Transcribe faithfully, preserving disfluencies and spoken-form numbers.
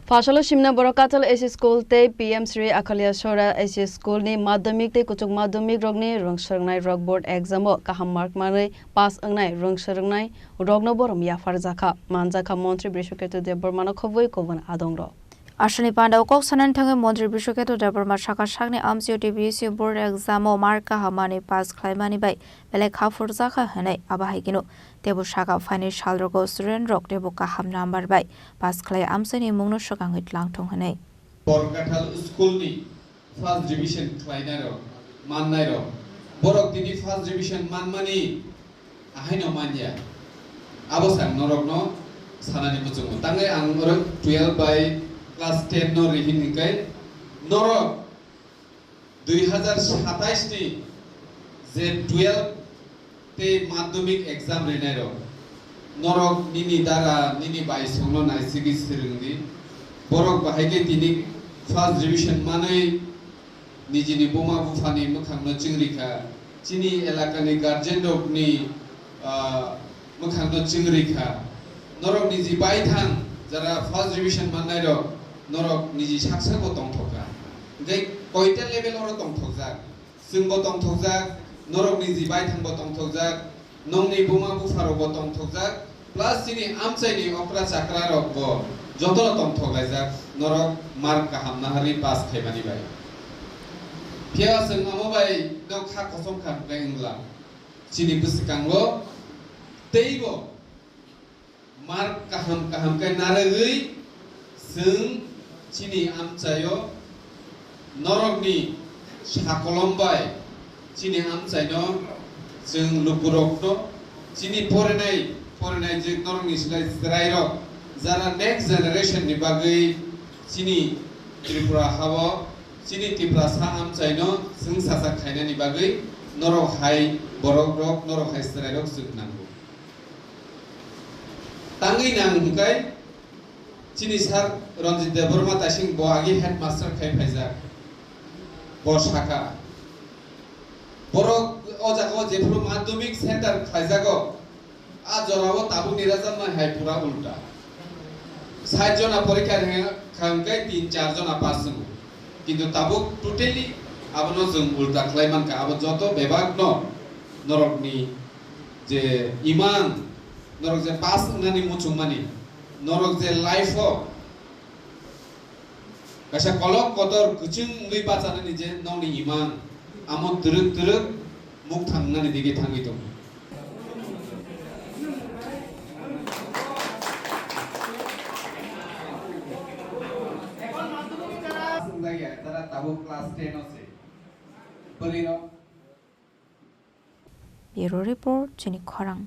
Phasalo simna borok Kathal S C School tei P M Shri Akhalia Sora S C School ni madhyamik tei kuchuk madhyamik rokni rwng swrwngnai rok board exam o kaham mark manwi pass wngnai rwng swrwngnai rokno borom yaphar jakha manjakha Montri Brishaketu Debbarmano khobwi kubun adongrok. Aswkni pandao kok sanani thangwi Montri Brishaketu Debbarma sakha sakni amchaio T B S C board exam o mark kaham manwi pass khlaimani bai belai kha phurjakha hwnwi. Abo hai kheno teibo sakha phainai salrogo student rok teibo kaham number bai pass khlai amchaini mungno swkangwi tlangthung hwnwi. Borkathal school ni first division khlainai rok, mannai rok, borok tini first division manmani ahaino manya. Abo sang norokno sanani muchungo. Tangwi ang norok twelve bai class ten no rihin hinkai norok dui hazar satais ni je twelve tei madhyamik exam rinai rok, norok nini dara nini baisongno naisigwi swrwngdi. Borok bahai khe tini first division manwi nijini buma buphani mwkhangno chwngri kha, chini elakani guardian rokni, ah, mwkhangno chwngri kha. Norok niji baithang jara first division mannai rok, norok niji saksa bo tongthok kha. Hwnkhe koita level oro tongthok jak, chwng bo tongthok jak, norok niji baithang bo tongthok jak, nongni buma bupha rok bo tongthok jak, plus chini amchai ni okra chakra rok bo joto no tongthok laijak, norok mark kaham naharwi pass khaimani bai. Phiya chwng omo bai no kha kosom kha hwnkhe wngla. Chini bwswkango teibo mark kaham kaham khe narwgwi chwng chini amchaio norokni sakolom bai chini amchaino chwng lukurokno chini porinai porinai je norokni slai chwrairok jara next generation ni bagwi chini Tripura hao chini Tiprasa amchaino chwng sasak khainani bagwi norok hai borok rok, norok hai chwrairok chwng nango. Tangwi nang hwnkhe chini sir Ranjit Debbarma Taising bo agi headmaster khai phaijak. Bo sakha, borok o jaga o jephuru madhyamik center khlaijago, a jora o tabuk ni result nai hai pura ulta. Sait jona porikha rwngkha hwnkhe tin char jona pass wngo. Kintu tabuk totally abono chwng ulta khlai mankha. Abo joto bebak no norokni je imang, norok je pass wngnani muchungmani, norok je life o kaisa kolok kotor kwchwng wngwi bachanani je nokni imang, amo twrwk twrwk mukthang wngnani dige thangwi tongo. Tabuk class ten o se. Bwrwi rok. Bureau Report, Chini Khorang.